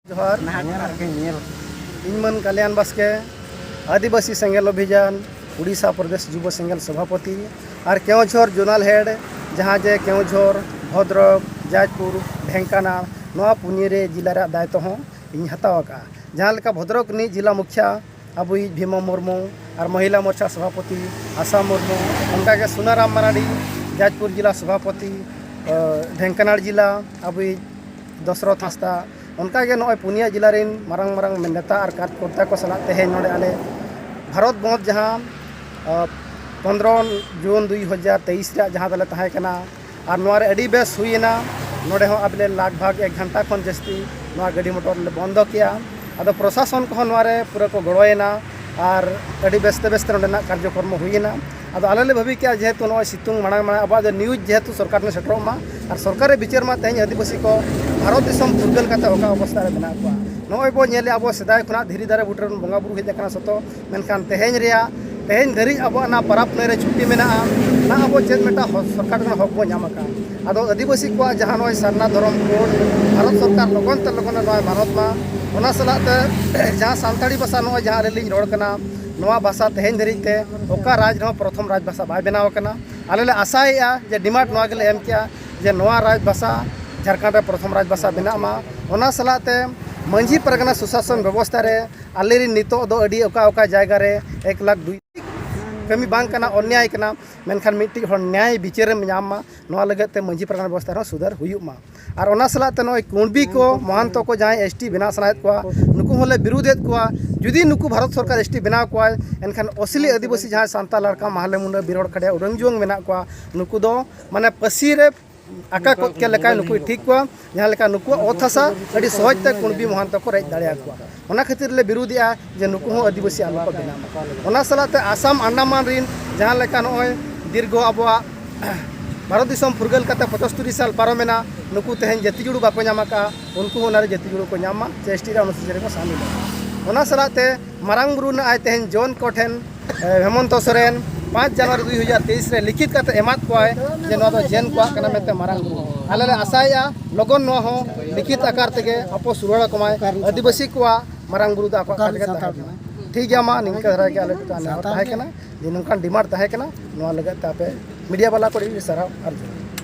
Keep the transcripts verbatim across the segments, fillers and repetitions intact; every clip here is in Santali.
ᱡᱚᱦᱟᱨ᱾ ᱤᱧ ᱢᱟᱹᱱ ᱠᱟᱞᱭᱟᱱ ᱵᱟᱥᱠᱮ, ᱟᱹᱫᱤᱵᱟᱹᱥᱤ ᱥᱮᱸᱜᱮᱞ ᱚᱵᱷᱤᱡᱟᱱ, ᱩᱰᱤᱥᱟ ᱯᱨᱚᱫᱮᱥ ᱡᱩᱵᱚ ᱥᱮᱸᱜᱮᱞ ᱥᱚᱵᱷᱟᱯᱚᱛᱤ, ᱟᱨ ᱠᱮᱣᱚᱸᱡᱷᱚᱨ ᱡᱳᱱᱟᱞ ᱦᱮᱰ, ᱡᱟᱦᱟᱸ ᱡᱮ ᱠᱮᱣᱚᱸᱡᱷᱚᱨ, ᱵᱷᱚᱫᱨᱚᱠ, ᱡᱟᱡᱽᱯᱩᱨ, ᱰᱷᱮᱝᱠᱟᱱᱟᱲ, ᱱᱚᱣᱟ ᱯᱩᱱᱭᱟᱹ ᱨᱮ ᱡᱮᱞᱟ ᱨᱮᱭᱟᱜ ᱫᱟᱭᱤᱛᱛᱚ ᱦᱚᱸ ᱤᱧ ᱦᱟᱛᱟᱣ ᱟᱠᱟᱫᱼᱟ᱾ ᱡᱟᱦᱟᱸ ᱞᱮᱠᱟ ᱵᱷᱚᱫᱨᱚᱠ ᱨᱤᱱᱤᱡ ᱡᱮᱞᱟ ᱢᱩᱠᱷᱤᱭᱟᱹ ᱟᱵᱚᱭᱤᱡ ᱵᱷᱤᱢᱚ ᱢᱩᱨᱢᱩ ᱟᱨ ᱢᱚᱦᱤᱞᱟ ᱢᱳᱨᱪᱟ ᱥᱚᱵᱷᱟᱯᱚᱛᱤ ᱟᱥᱟ ᱢᱩᱨᱢᱩ, ᱚᱱᱠᱟᱜᱮ ᱥᱩᱱᱟᱨᱟᱢ ᱢᱟᱨᱟᱰᱤ, ᱡᱟᱡᱽᱯᱩᱨ ᱡᱮᱞᱟ ᱥᱚᱵᱷᱟᱯᱚᱛᱤ, ᱟᱸ, ᱰᱷᱮᱝᱠᱟᱱᱟᱲ ᱡᱮᱞᱟ ᱟᱵᱚᱭᱤᱡ ᱫᱚᱥᱨᱚᱛᱷ ᱦᱟᱸᱥᱫᱟ, ᱚᱱᱠᱟᱜᱮ ᱱᱚᱜᱼᱚᱭ ᱯᱩᱱᱭᱟᱹ ᱡᱮᱞᱟ ᱨᱮᱱ ᱢᱟᱨᱟᱝ ᱢᱟᱨᱟᱝ ᱱᱮᱛᱟ ᱟᱨ ᱠᱟᱨᱡᱚᱠᱚᱨᱛᱟ ᱠᱚ ᱥᱟᱞᱟᱜ ᱛᱮᱦᱮᱧ ᱱᱚᱰᱮ ᱟᱞᱮ ᱵᱷᱟᱨᱚᱛ ᱵᱚᱸᱫᱽ ᱡᱟᱦᱟᱸ, ᱟᱸ, ᱯᱚᱱᱨᱚ ᱡᱩᱱ ᱫᱩᱭ ᱦᱟᱡᱟᱨ ᱛᱮᱭᱤᱥ ᱨᱮᱭᱟᱜ ᱡᱟᱦᱟᱸ ᱫᱚᱞᱮ ᱛᱟᱦᱮᱸ ᱠᱟᱱᱟ, ᱟᱨ ᱱᱚᱣᱟ ᱨᱮ ᱟᱹᱰᱤ ᱵᱮᱥ ᱦᱩᱭᱮᱱᱟ᱾ ᱱᱚᱰᱮ ᱦᱚᱸ ᱟᱞᱮ ᱞᱟᱜᱽ ᱵᱷᱟᱜᱽ ᱮᱠ ᱜᱷᱚᱱᱴᱟ ᱠᱷᱚᱱ ᱡᱟᱹᱥᱛᱤ ᱱᱚᱣᱟ ᱜᱟᱹᱰᱤ ᱢᱚᱴᱚᱨ ᱞᱮ ᱵᱚᱱᱫᱚ ᱠᱮᱜᱼᱟ᱾ ᱟᱫᱚ ᱯᱨᱚᱥᱟᱥᱚᱱ ᱠᱚᱦᱚᱸ ᱱᱚᱣᱟ ᱨᱮ ᱯᱩᱨᱟᱹ ᱠᱚ ᱜᱚᱲᱚᱭᱮᱱᱟ ᱟᱨ ᱟᱹᱰᱤ ᱵᱮᱥᱛᱮ ᱵᱮᱥᱛᱮ ᱱᱚᱰᱮᱱᱟᱜ ᱠᱟᱨᱡᱚᱠᱨᱚᱢ ᱦᱩᱭᱮᱱᱟ᱾ ᱟᱫᱚ ᱟᱞᱮ ᱞᱮ ᱵᱷᱟᱹᱵᱤ ᱠᱮᱜᱼᱟ, ᱡᱮᱦᱮᱛᱩ ᱱᱚᱜᱼᱚᱭ ᱥᱤᱛᱩᱝ ᱢᱟᱲᱟᱝ ᱢᱟᱲᱟᱝ ᱟᱵᱚᱣᱟᱜ ᱫᱚ ᱱᱤᱭᱩᱡᱽ ᱡᱮᱦᱮᱛᱩ ᱥᱚᱨᱠᱟᱨ ᱴᱷᱮᱱ ᱥᱮᱴᱮᱨᱚᱜ ᱢᱟ ᱟᱨ ᱥᱚᱨᱠᱟᱨ ᱨᱮ ᱵᱤᱪᱟᱹᱨ ᱢᱟ, ᱛᱮᱦᱮᱧ ᱟᱹᱫᱤᱵᱟᱹᱥᱤ ᱠᱚ ᱵᱷᱟᱨᱚᱛ ᱫᱤᱥᱚᱢ ᱯᱷᱩᱨᱜᱟᱹᱞ ᱠᱟᱛᱮ ᱚᱠᱟ ᱚᱵᱚᱥᱛᱟ ᱨᱮ ᱢᱮᱱᱟᱜ ᱠᱚᱣᱟ᱾ ᱱᱚᱜᱼᱚᱭ ᱵᱚ ᱧᱮᱞᱮᱜᱼᱟ, ᱟᱵᱚ ᱥᱮᱫᱟᱭ ᱠᱷᱚᱱᱟᱜ ᱫᱷᱤᱨᱤ ᱫᱟᱨᱮ ᱵᱩᱴᱟᱹ ᱨᱮᱵᱚᱱ ᱵᱚᱸᱜᱟ ᱵᱩᱨᱩ ᱦᱮᱡ ᱟᱠᱟᱱᱟ ᱥᱚᱛᱚ, ᱢᱮᱱᱠᱷᱟᱱ ᱛᱮᱦᱮᱧ ᱨᱮᱭᱟᱜ, ᱛᱮᱦᱮᱧ ᱫᱷᱟᱹᱨᱤᱡ ᱟᱵᱚᱣᱟᱜ ᱚᱱᱟ ᱯᱟᱨᱟᱵᱽ ᱯᱩᱱᱟᱹᱭ ᱨᱮ ᱪᱷᱩᱴᱤ ᱢᱮᱱᱟᱜᱼᱟ, ᱚᱱᱟ ᱟᱵᱚ ᱪᱮᱫ ᱢᱤᱫᱴᱟᱝ ᱦᱚ-, ᱥᱚᱨᱠᱟᱨ ᱴᱷᱮᱱ ᱦᱚᱠ ᱵᱚ ᱧᱟᱢ ᱟᱠᱟᱫᱼᱟ᱾ ᱟᱫᱚ ᱟᱹᱫᱤᱵᱟᱹᱥᱤ ᱠᱚᱣᱟᱜ ᱡᱟᱦᱟᱸ ᱱᱚᱜᱼᱚᱭ ᱥᱟᱨᱱᱟ ᱫᱷᱚᱨᱚᱢ ᱠᱳᱰ ᱵᱷᱟᱨᱚᱛ ᱥᱚᱨᱠᱟᱨ ᱞᱚᱜᱚᱱ ᱛᱮ ᱞᱚᱜᱚᱱ ᱱᱚᱣᱟᱭ ᱢᱟᱱᱚᱛ ᱢᱟ, ᱚᱱᱟ ᱥᱟᱞᱟᱜ ᱛᱮ ᱡᱟᱦᱟᱸ ᱥᱟᱱᱛᱟᱲᱤ ᱵᱷᱟᱥᱟ ᱱᱚᱜᱼᱚᱭ ᱡᱟᱦᱟᱸ ᱟᱹᱞᱤᱧ ᱞᱤᱧ ᱨᱚᱲ ᱠᱟᱱᱟ, ᱱᱚᱣᱟ ᱵᱷᱟᱥᱟ ᱛᱮᱦᱮᱧ ᱫᱷᱟᱹᱨᱤᱡ ᱛᱮ ᱚᱠᱟ ᱨᱟᱡᱽ ᱨᱮᱦᱚᱸ ᱯᱨᱚᱛᱷᱚᱢ ᱨᱟᱡᱽ ᱵᱷᱟᱥᱟ ᱵᱟᱭ ᱵᱮᱱᱟᱣ ᱟᱠᱟᱱᱟ᱾ ᱟᱞᱮ ᱞᱮ ᱟᱥᱟᱭᱮᱜᱼᱟ ᱡᱮ ᱰᱤᱢᱟᱱᱰ ᱱᱚᱣᱟ ᱜᱮᱞᱮ ᱮᱢ ᱠᱮᱜᱼᱟ ᱡᱮ ᱱᱚᱣᱟ ᱨᱟᱡᱽ ᱵᱷᱟᱥᱟ ᱡᱷᱟᱲᱠᱷᱚᱸᱰ ᱨᱮ ᱯᱨᱚᱛᱷᱚᱢ ᱨᱟᱡᱽ ᱵᱷᱟᱥᱟ ᱵᱮᱱᱟᱜ ᱢᱟ᱾ ᱚᱱᱟ ᱥᱟᱞᱟᱜ ᱛᱮ ᱢᱟᱹᱡᱷᱤ ᱯᱟᱨᱜᱟᱱᱟ ᱥᱩᱥᱟᱥᱚᱱ ᱵᱮᱵᱚᱥᱛᱷᱟ ᱨᱮ ᱟᱞᱮ ᱨᱤᱱ ᱱᱤᱛᱚᱜ ᱫᱚ ᱟᱹᱰᱤ ᱚᱠᱟ ᱚᱠᱟ ᱡᱟᱭᱜᱟ ᱨᱮ ᱮᱠ ᱞᱟᱠᱷ ᱫᱩᱭ ᱠᱟᱹᱢᱤ ᱵᱟᱝ ᱠᱟᱱᱟ, ᱚᱱᱱᱭᱟᱭ ᱠᱟᱱᱟ, ᱢᱮᱱᱠᱷᱟᱱ ᱢᱤᱫᱴᱤᱡ ᱦᱚᱲ ᱱᱭᱟᱭ ᱵᱤᱪᱟᱹᱨᱮᱢ ᱧᱟᱢ ᱢᱟ, ᱱᱚᱣᱟ ᱞᱟᱹᱜᱤᱫ ᱛᱮ ᱢᱟᱹᱡᱷᱤ ᱯᱟᱨᱜᱟᱱᱟ ᱵᱮᱵᱚᱥᱛᱷᱟ ᱨᱮᱦᱚᱸ ᱥᱩᱫᱷᱟᱹᱨ ᱦᱩᱭᱩᱜ ᱢᱟ᱾ ᱟᱨ ᱚᱱᱟ ᱥᱟᱞᱟᱜ ᱛᱮ ᱱᱚᱜᱼᱚᱭ ᱠᱩᱬᱵᱤ ᱠᱚ, ᱢᱚᱦᱟᱱᱛᱚ ᱠᱚ ᱡᱟᱦᱟᱸᱭ ᱮᱥ ᱴᱤ ᱵᱮᱱᱟᱣ ᱥᱟᱱᱟᱭᱮᱫ ᱠᱚᱣᱟ, ᱱᱩᱠᱩ ᱦᱚᱸᱞᱮ ᱵᱤᱨᱩᱫᱷᱮᱫ ᱠᱚᱣᱟ᱾ ᱡᱩᱫᱤ ᱱᱩᱠᱩ ᱵᱷᱟᱨᱚᱛ ᱥᱚᱨᱠᱟᱨ ᱮᱥ ᱴᱤ ᱵᱮᱱᱟᱣ ᱠᱚᱣᱟᱭ, ᱮᱱᱠᱷᱟᱱ ᱚᱥᱞᱤ ᱟᱹᱫᱤᱵᱟᱹᱥᱤ ᱡᱟᱦᱟᱸᱭ ᱥᱟᱱᱛᱟᱲ ᱞᱟᱲᱠᱟ, ᱢᱟᱦᱞᱮ ᱢᱩᱱᱰᱟᱹ, ᱵᱤᱨᱚᱲ ᱠᱷᱟᱰᱭᱟ, ᱩᱰᱟᱹᱝ ᱡᱩᱣᱟᱹᱝ ᱢᱮᱱᱟᱜ ᱠᱚᱣᱟ, ᱱᱩᱠᱩ ᱫᱚ ᱢᱟᱱᱮ ᱯᱟᱹᱥᱤ ᱨᱮ ᱟᱠᱟ ᱠᱚ ᱪᱮᱫ ᱞᱮᱠᱟ ᱱᱩᱠᱩᱭ ᱴᱷᱤᱠ ᱠᱚᱣᱟ, ᱡᱟᱦᱟᱸ ᱞᱮᱠᱟ ᱱᱩᱠᱩᱣᱟᱜ ᱚᱛ ᱦᱟᱥᱟ ᱟᱹᱰᱤ ᱥᱚᱦᱚᱡ ᱛᱮ ᱠᱩᱬᱵᱤ ᱢᱚᱦᱟᱱᱛᱚ ᱠᱚ ᱨᱮᱡ ᱫᱟᱲᱮᱭᱟᱠᱚᱣᱟ᱾ ᱚᱱᱟ ᱠᱷᱟᱹᱛᱤᱨ ᱞᱮ ᱵᱤᱨᱩᱫᱷᱮᱜᱼᱟ ᱡᱮ ᱱᱩᱠᱩ ᱦᱚᱸ ᱟᱹᱫᱤᱵᱟᱹᱥᱤ ᱟᱞᱚ ᱠᱚ ᱵᱮᱱᱟᱣ ᱢᱟ᱾ ᱚᱱᱟ ᱥᱟᱞᱟᱜ ᱛᱮ ᱟᱥᱟᱢ ᱟᱱᱰᱟᱢᱟᱱ ᱨᱤᱱ ᱡᱟᱦᱟᱸ ᱞᱮᱠᱟ ᱱᱚᱜᱼᱚᱭ ᱫᱤᱨᱜᱷᱚ ᱟᱵᱚᱣᱟᱜ ᱵᱷᱟᱨᱚᱛ ᱫᱤᱥᱚᱢ ᱯᱷᱩᱨᱜᱟᱹᱞ ᱠᱟᱛᱮ ᱯᱚᱸᱪᱟᱛᱛᱳᱨ ᱥᱟᱞ ᱯᱟᱨᱚᱢᱮᱱᱟ, ᱱᱩᱠᱩ ᱛᱮᱦᱮᱧ ᱡᱟᱹᱛᱤ ᱡᱩᱲᱩ ᱵᱟᱠᱚ ᱧᱟᱢ ᱟᱠᱟᱫᱼᱟ, ᱩᱱᱠᱩ ᱦᱚᱸ ᱚᱱᱟᱨᱮ ᱡᱟᱹᱛᱤ ᱡᱩᱲᱩ ᱠᱚ ᱧᱟᱢ ᱢᱟ, ᱥᱮ ᱮᱥ ᱴᱤ ᱨᱮ ᱚᱱᱩᱥᱩᱪᱤ ᱨᱮᱠᱚ ᱥᱟᱢᱤᱞᱚᱜᱼᱟ᱾ ᱚᱱᱟ ᱥᱟᱞᱟᱜ ᱛᱮ ᱢᱟᱨᱟᱝ ᱵᱩᱨᱩ ᱨᱮᱱᱟᱜ ᱟᱭ ᱛᱮᱦᱮᱧ ᱡᱚᱱ ᱠᱚ ᱴᱷᱮᱱ, ᱮ, ᱦᱮᱢᱚᱱᱛᱚ ᱥᱚᱨᱮᱱ ᱯᱟᱸᱪ ᱡᱟᱱᱩᱣᱟᱨᱤ ᱫᱩᱭ ᱦᱟᱡᱟᱨ ᱛᱮᱭᱤᱥ ᱨᱮ ᱞᱤᱠᱷᱤᱛ ᱠᱟᱛᱮ ᱮᱢᱟᱫ ᱠᱚᱣᱟᱭ ᱡᱮ ᱱᱚᱣᱟ ᱫᱚ ᱡᱮᱱ ᱠᱚᱣᱟᱜ ᱠᱟᱱᱟ ᱢᱮᱱᱛᱮ ᱢᱟᱨᱟᱝ ᱵᱩᱨᱩ᱾ ᱟᱞᱮ ᱞᱮ ᱟᱥᱟᱭᱮᱜᱼᱟ ᱞᱚᱜᱚᱱ ᱱᱚᱣᱟ ᱦᱚᱸ ᱞᱤᱠᱷᱤᱛ ᱟᱠᱟᱨ ᱛᱮᱜᱮ ᱟᱯᱚᱥ ᱨᱩᱣᱟᱹᱲ ᱟᱠᱚ ᱢᱟᱭ᱾ ᱟᱹᱫᱤᱵᱟᱹᱥᱤ ᱠᱚᱣᱟᱜ ᱢᱟᱨᱟᱝ ᱵᱩᱨᱩ ᱫᱚ ᱟᱠᱚᱣᱟᱜ ᱚᱠᱟᱨᱮ ᱠᱟᱛᱷᱟ ᱥᱟᱱᱛᱟᱲ ᱠᱟᱱᱟ᱾ ᱠᱟᱱᱟᱭ? ᱴᱷᱤᱠ ᱜᱮᱭᱟ, ᱢᱟ ᱱᱤᱝᱠᱟᱹ ᱫᱷᱟᱨᱟ ᱜᱮ ᱟᱞᱮ ᱴᱚᱴᱷᱟ ᱱᱮᱦᱚᱨ ᱥᱟᱱᱛᱟᱲ ᱛᱟᱦᱮᱸ ᱜᱮ᱾ ᱠᱟᱱᱟ, ᱡᱮ ᱱᱚᱝᱠᱟᱱ ᱰᱤᱢᱟᱱᱰ ᱛᱟᱦᱮᱸ ᱠᱟᱱᱟ, ᱱᱚᱣᱟ ᱞᱟᱹᱜᱤᱫ ᱛᱮ ᱟᱯᱮ ᱢᱤᱰᱤᱭᱟ ᱵᱟᱞᱟ ᱠᱚ ᱟᱹᱰᱤ ᱟᱹᱰᱤ ᱥᱟᱨᱦᱟᱣ ᱟᱨ ᱡᱚᱦᱟᱨ᱾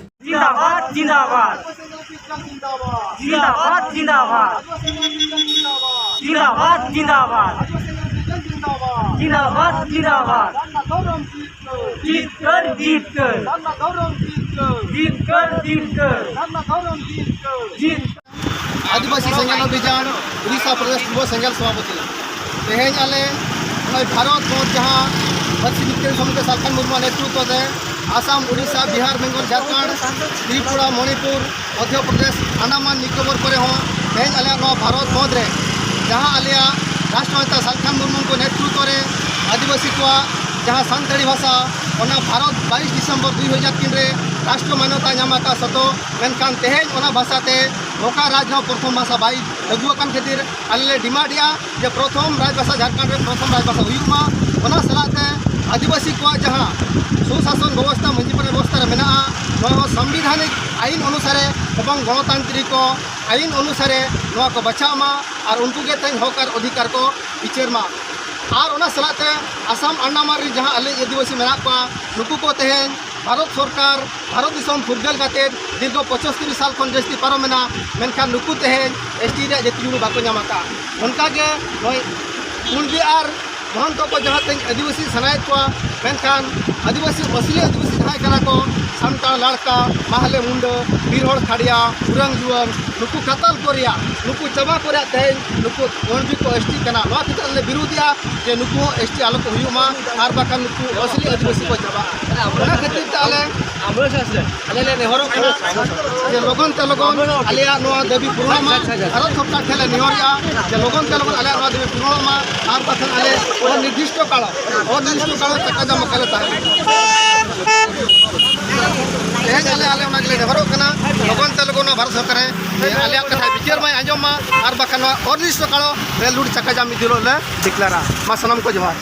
ᱡᱤᱱᱫᱟᱵᱟᱫ, ᱡᱤᱱᱫᱟᱵᱟᱫ᱾ ᱡᱤᱱᱫᱟᱵᱟᱫ, ᱡᱤᱱᱫᱟᱵᱟᱫ᱾ ᱡᱤᱱᱫᱟᱵᱟᱫ, ᱡᱤᱱᱫᱟᱵᱟᱫ᱾ ᱡᱤᱱᱫᱟᱵᱟᱫ, ᱡᱤᱱᱫᱟᱵᱟᱫ᱾ ᱡᱤᱛᱠᱟᱹᱨ, ᱡᱤᱛᱠᱟᱹᱨ᱾ ᱡᱤᱛᱠᱟᱹᱨ, ᱡᱤᱛᱠᱟᱹᱨ᱾ ᱡᱤᱛᱠᱟᱹᱨ᱾ ᱟᱹᱫᱤᱵᱟᱹᱥᱤ ᱥᱮᱸᱜᱮᱞ ᱚᱵᱷᱤᱡᱟᱱ, ᱩᱲᱤᱥᱥᱟ ᱯᱨᱚᱫᱮᱥ ᱡᱩᱵᱚ ᱥᱮᱸᱜᱮᱞ ᱥᱚᱵᱷᱟᱯᱚᱛᱤ᱾ ᱛᱮᱦᱮᱧ ᱟᱞᱮ ᱱᱚᱜᱼᱚᱭ ᱵᱷᱟᱨᱚᱛ ᱵᱚᱸᱫᱽ, ᱡᱟᱦᱟᱸ ᱯᱟᱹᱨᱥᱤ ᱡᱤᱛᱠᱟᱹᱨ ᱥᱚᱢᱤᱛᱤ ᱥᱟᱞᱠᱷᱟᱱ ᱢᱩᱨᱢᱩᱣᱟᱜ ᱱᱮᱛᱨᱤᱛᱵ ᱨᱮ ᱟᱥᱟᱢ, ᱩᱲᱤᱥᱥᱟ, ᱵᱤᱦᱟᱨ, ᱵᱮᱝᱜᱚᱞ, ᱡᱷᱟᱲᱠᱷᱚᱸᱰ, ᱛᱨᱤᱯᱩᱨᱟ, ᱢᱚᱱᱤᱯᱩᱨ, ᱢᱚᱫᱷᱭᱚ ᱯᱨᱚᱫᱮᱥ, ᱟᱱᱰᱟᱢᱟᱱ ᱱᱤᱠᱳᱵᱚᱨ ᱠᱚᱨᱮ ᱦᱚᱸ ᱛᱮᱦᱮᱧ ᱟᱞᱮᱭᱟᱜ ᱱᱚᱣᱟ ᱵᱷᱟᱨᱚᱛ ᱵᱚᱸᱫᱽ ᱨᱮ, ᱡᱟᱦᱟᱸ ᱟᱞᱮᱭᱟᱜ ᱨᱟᱥᱴᱨᱚ ᱱᱮᱛᱟ ᱥᱟᱞᱠᱷᱟᱱ ᱢᱩᱨᱢᱩ ᱠᱚ ᱱᱮᱛᱨᱤᱛᱵ ᱨᱮ ᱟᱹᱫᱤᱵᱟᱹᱥᱤ ᱠᱚᱣᱟᱜ ᱡᱟᱦᱟᱸ ᱥᱟᱱᱛᱟᱲᱤ ᱵᱷᱟᱥᱟ, ᱚᱱᱟ ᱵᱷᱟᱨᱚᱛ ᱵᱟᱭᱤᱥ ᱰᱤᱥᱮᱢᱵᱚᱨ ᱫᱩ ᱦᱟᱡᱟᱨ ᱛᱤᱱ ᱨᱮ ᱨᱟᱥᱴᱨᱚ ᱢᱟᱱᱭᱚᱛᱟ ᱧᱟᱢ ᱟᱠᱟᱫ ᱥᱚᱛᱚ, ᱢᱮᱱᱠᱷᱟᱱ ᱛᱮᱦᱮᱧ ᱚᱱᱟ ᱵᱷᱟᱥᱟ ᱛᱮ ᱢᱚᱠᱟ ᱨᱟᱡᱽ ᱨᱮᱦᱚᱸ ᱯᱨᱚᱛᱷᱚᱢ ᱵᱷᱟᱥᱟ ᱵᱟᱭ ᱞᱟᱹᱜᱩ ᱟᱠᱟᱱ ᱠᱷᱟᱹᱛᱤᱨ ᱟᱞᱮ ᱞᱮ ᱰᱤᱢᱟᱱᱰ ᱮᱫᱟ ᱡᱮ ᱯᱨᱚᱛᱷᱚᱢ ᱨᱟᱡᱽ ᱵᱷᱟᱥᱟ ᱡᱷᱟᱲᱠᱷᱚᱸᱰ ᱨᱮ ᱯᱨᱚᱛᱷᱚᱢ ᱨᱟᱡᱽ ᱵᱷᱟᱥᱟ ᱦᱩᱭᱩᱜ ᱢᱟ᱾ ᱚᱱᱟ ᱥᱟᱞᱟᱜ ᱛᱮ ᱟᱹᱫᱤᱵᱟᱹᱥᱤ ᱠᱚᱣᱟᱜ ᱡᱟᱦᱟᱸ ᱥᱩᱥᱟᱥᱚᱱ ᱵᱮᱵᱚᱥᱛᱷᱟ ᱢᱟᱹᱡᱷᱤ ᱯᱟᱨᱟᱱᱤᱠ ᱵᱮᱵᱚᱥᱛᱷᱟ ᱨᱮ ᱢᱮᱱᱟᱜᱼᱟ, ᱱᱚᱣᱟ ᱦᱚᱸ ᱥᱟᱝᱵᱤᱫᱷᱟᱱᱤᱠ ᱟᱹᱭᱤᱱ ᱚᱱᱩᱥᱟᱨᱮ ᱮᱵᱚᱝ ᱜᱚᱱᱚᱛᱟᱱᱛᱨᱤᱠ ᱟᱹᱭᱤᱱ ᱚᱱᱩᱥᱟᱨᱮ ᱱᱚᱣᱟ ᱠᱚ ᱵᱟᱪᱷᱟᱜ ᱢᱟ ᱟᱨ ᱩᱱᱠᱩ ᱜᱮ ᱛᱮᱦᱮᱧ ᱦᱚᱠ ᱟᱨ ᱚᱫᱷᱤᱠᱟᱨ ᱠᱚ ᱵᱤᱪᱟᱹᱨ ᱢᱟ᱾ ᱟᱨ ᱚᱱᱟ ᱥᱟᱞᱟᱜ ᱛᱮ ᱟᱥᱟᱢ ᱟᱱᱰᱟᱢᱟᱱ ᱨᱮ ᱡᱟᱦᱟᱸ ᱟᱞᱮ ᱟᱹᱫᱤᱵᱟᱹᱥᱤ ᱢᱮᱱᱟᱜ ᱠᱚᱣᱟ, ᱱᱩᱠᱩ ᱠᱚ ᱛᱮᱦᱮᱧ ᱵᱷᱟᱨᱚᱛ ᱥᱚᱨᱠᱟᱨ, ᱵᱷᱟᱨᱚᱛ ᱫᱤᱥᱚᱢ ᱯᱷᱩᱨᱜᱟᱹᱞ ᱠᱟᱛᱮ ᱫᱤᱨᱜᱷᱚ ᱯᱚᱸᱪᱟᱥᱴᱤ ᱥᱟᱞ ᱠᱷᱚᱱ ᱡᱟᱹᱥᱛᱤ ᱯᱟᱨᱚᱢᱮᱱᱟ, ᱢᱮᱱᱠᱷᱟᱱ ᱱᱩᱠᱩ ᱛᱮᱦᱮᱧ ᱮᱥᱴᱤ ᱨᱮᱭᱟᱜ ᱡᱟᱹᱛᱤ ᱡᱩᱲᱩ ᱵᱟᱠᱚ ᱧᱟᱢ ᱟᱠᱟᱫᱼᱟ᱾ ᱚᱱᱠᱟᱜᱮ ᱱᱚᱜᱼᱚᱭ ᱠᱩᱬᱵᱤ ᱟᱨ ᱢᱚᱦᱚᱱᱛᱚ ᱠᱚ ᱡᱟᱦᱟᱸ ᱛᱮᱦᱮᱧ ᱟᱹᱫᱤᱵᱟᱹᱥᱤ ᱥᱟᱱᱟᱭᱮᱫ ᱠᱚᱣᱟ, ᱢᱮᱱᱠᱷᱟᱱ ᱟᱹᱫᱤᱵᱟᱹᱥᱤ ᱟᱹᱥᱞᱤ ᱟᱹᱫᱤᱵᱟᱹᱥᱤ ᱡᱟᱦᱟᱸᱭ ᱠᱟᱱᱟ ᱠᱚ, ᱥᱟᱱᱛᱟᱲ, ᱞᱟᱲᱠᱟ, ᱢᱟᱦᱞᱮ, ᱢᱩᱱᱰᱟᱹ, ᱵᱤᱨ ᱦᱚᱲ, ᱠᱷᱟᱲᱭᱟ, ᱩᱨᱟᱝ, ᱡᱩᱣᱟᱹᱱ, ᱱᱩᱠᱩ ᱠᱟᱛᱟᱞ ᱠᱚ ᱨᱮᱭᱟᱜ, ᱱᱩᱠᱩ ᱪᱟᱵᱟ ᱠᱚ ᱨᱮᱭᱟᱜ ᱛᱮᱦᱮᱧ ᱱᱩᱠᱩ ᱠᱩᱬᱵᱤ ᱠᱚ ᱮᱥᱴᱤ ᱠᱟᱱᱟ᱾ ᱱᱚᱣᱟ ᱠᱷᱟᱹᱛᱤᱨ ᱟᱞᱮ ᱵᱤᱨᱩᱫᱷᱮᱜᱼᱟ ᱡᱮ ᱱᱩᱠᱩ ᱦᱚᱸ ᱮᱥᱴᱤ ᱟᱞᱚ ᱠᱚ ᱦᱩᱭᱩᱜ ᱢᱟ, ᱟᱨ ᱵᱟᱠᱷᱟᱱ ᱱᱩᱠᱩ ᱟᱹᱥᱞᱤ ᱟᱹᱫᱤᱵᱟᱹᱥᱤ ᱠᱚ ᱪᱟᱵᱟᱜᱼᱟ᱾ ᱚᱱᱟ ᱠᱷᱟᱹᱛᱤᱨ ᱛᱮ ᱟᱞᱮ ᱟᱞᱮ ᱞᱮ ᱱᱮᱦᱚᱨᱚᱜ ᱠᱟᱱᱟ ᱡᱮ ᱞᱚᱜᱚᱱ ᱛᱮ ᱞᱚᱜᱚᱱ ᱟᱞᱮᱭᱟᱜ ᱱᱚᱣᱟ ᱫᱟᱹᱵᱤ ᱯᱩᱨᱩᱱᱚᱜ ᱢᱟ᱾ ᱵᱷᱟᱨᱚᱛ ᱥᱚᱨᱠᱟᱨ ᱴᱷᱮᱱ ᱞᱮ ᱱᱮᱦᱚᱨᱮᱜᱼᱟ ᱡᱮ ᱞᱚᱜᱚᱱ ᱛᱮ ᱞᱚᱜᱚᱱ ᱟᱞᱮᱭᱟᱜ ᱱᱚᱣᱟ ᱫᱟᱹᱵᱤ ᱯᱩᱨᱩᱱᱚᱜ ᱢᱟ, ᱟᱨ ᱵᱟᱠᱷᱟᱱ ᱟᱞᱮ ᱚᱱᱤᱨᱫᱤᱥᱴᱚ ᱠᱟᱞ, ᱚᱱᱤᱨᱫᱤᱥᱴᱚ ᱠᱟᱞ ᱪᱟᱠᱟ ᱡᱟᱢ ᱟᱠᱟᱞᱮ ᱛᱟᱦᱮᱱᱟ᱾ ᱛᱮᱦᱮᱧ ᱟᱞᱮ, ᱟᱞᱮ ᱚᱱᱟ ᱜᱮᱞᱮ ᱱᱮᱦᱚᱨᱚᱜ ᱠᱟᱱᱟ, ᱞᱚᱜᱚᱱ ᱛᱮ ᱞᱚᱜᱚᱱ ᱱᱚᱣᱟ ᱵᱷᱟᱨᱚᱛ ᱥᱚᱨᱠᱟᱨ ᱨᱮ ᱟᱞᱮᱭᱟᱜ ᱠᱟᱛᱷᱟ ᱵᱤᱪᱟᱹᱨ ᱢᱟᱭ ᱟᱸᱡᱚᱢ ᱢᱟ, ᱟᱨ ᱵᱟᱠᱷᱟᱱ ᱱᱚᱣᱟ ᱚᱱᱤᱨᱫᱤᱥᱴᱚ ᱠᱟᱞ ᱨᱮ ᱞᱩᱴ ᱪᱟᱠᱟ ᱡᱟᱢ ᱢᱤᱫ ᱫᱤᱱ ᱦᱤᱞᱳᱜ ᱞᱮ ᱰᱤᱠᱞᱮᱭᱟᱨᱟ᱾ ᱢᱟ ᱥᱟᱱᱟᱢ ᱠᱚ ᱡᱚᱦᱟᱨ᱾